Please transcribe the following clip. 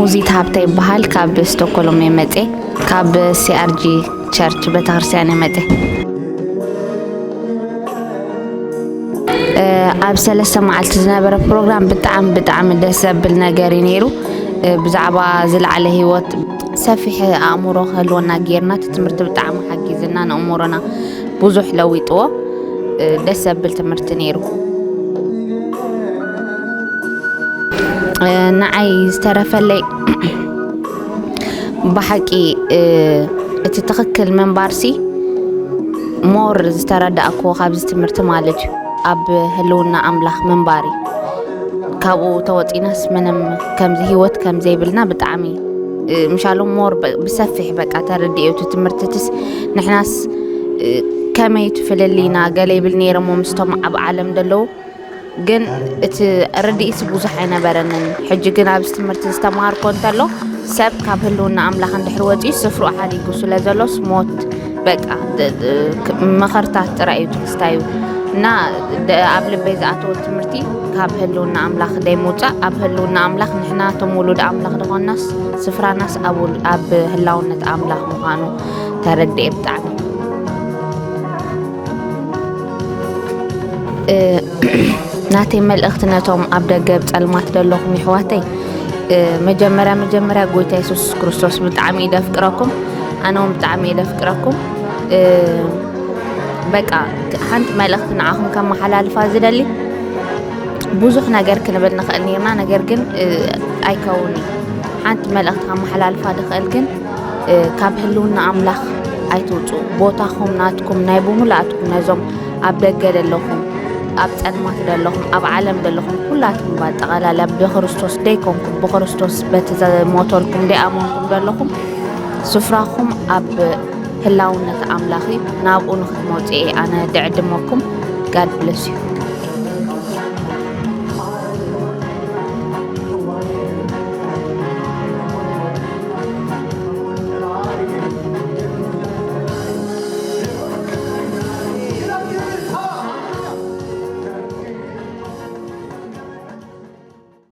ሙዚት ሃብተ ይበሃል። ካብ ስቶኮሎም እየ መጼ። ካብ ሲኣርጂ ቸርች ቤተክርስትያን እየ መጼ። ኣብ ሰለስተ መዓልቲ ዝነበረ ፕሮግራም ብጣዕሚ ብጣዕሚ ደስ ዘብል ነገር እዩ ነይሩ። ብዛዕባ ዝለዓለ ህይወት ሰፊሕ ኣእምሮ ክህልወና ጌርና። እቲ ትምህርቲ ብጣዕሚ ሓጊዝና፣ ንእምሮና ብዙሕ ለዊጥዎ። ደስ ዘብል ትምህርቲ ነይሩ። ንዓይ ዝተረፈለይ ብሓቂ እቲ ትኽክል ምንባርሲ ሞር ዝተረዳእክዎ ካብዚ ትምህርቲ ማለት እዩ። ኣብ ህልውና ኣምላኽ ምንባሪ ካብኡ ተወፂናስ ምንም ከምዚ ህይወት ከም ዘይብልና ብጣዕሚ ምሻሎም ሞር ብሰፊሕ በቃ ተረድኤ እቲ ትምህርትትስ። ንሕናስ ከመይ ትፍልልይና ገለ ይብል ነይረሞ ምስቶም ኣብ ዓለም ዘለዉ። ግን እቲ ርድኢት ብዙሕ ኣይነበረንን። ሕጂ ግን ኣብዚ ትምህርቲ ዝተማሃርኮ እንተሎ ሰብ ካብ ህልውና ኣምላኽ እንድሕር ወፂኡ ስፍርኡ ሓዲጉ ስለ ዘሎስ ሞት በቃ መኸርታት ጥራይ እዩ ትሕዝታዩ። እና ኣብ ልበይ ዝኣተወ ትምህርቲ ካብ ህልውና ኣምላኽ ደይ ምውፃእ፣ ኣብ ህልውና ኣምላኽ ንሕና እቶም ውሉድ ኣምላኽ ዝኾንናስ ስፍራናስ ኣብ ህላውነት ኣምላኽ ምዃኑ ተረድኤ ብጣዕሚ። ናተይ መልእኽቲ ነቶም ኣብ ደገ ብፀልማት ዘለኹም ይሕዋተይ፣ መጀመርያ መጀመርያ ጎይታ የሱስ ክርስቶስ ብጣዕሚ እዩ ደፍቅረኩም። ኣነ እውን ብጣዕሚ እየ ደፍቅረኩም። በቃ ሓንቲ መልእኽቲ ንዓኹም ከመሓላልፋ ዝደሊ፣ ብዙሕ ነገር ክንብል ንኽእል ነርና፣ ነገር ግን ኣይከውን እዩ። ሓንቲ መልእኽቲ ከመሓላልፋ ድኽእል ግን ካብ ህልውና ኣምላኽ ኣይትውፁ። ቦታኹም ናትኩም ናይ ብምሉኣትኩም ነዞም ኣብ ደገ ዘለኹም፣ ኣብ ፀልማት ዘለኹም፣ ኣብ ዓለም ዘለኹም ኩላትኩም ባጠቓላላ ብክርስቶስ ደይኮንኩም ብክርስቶስ በቲ ዘሞተልኩም ደይኣመንኩም ዘለኹም ስፍራኹም ኣብ ህላውነት ኣምላኽ እዩ። ናብኡ ንክትመፁ እየ ኣነ ድዕድመኩም። God bless you።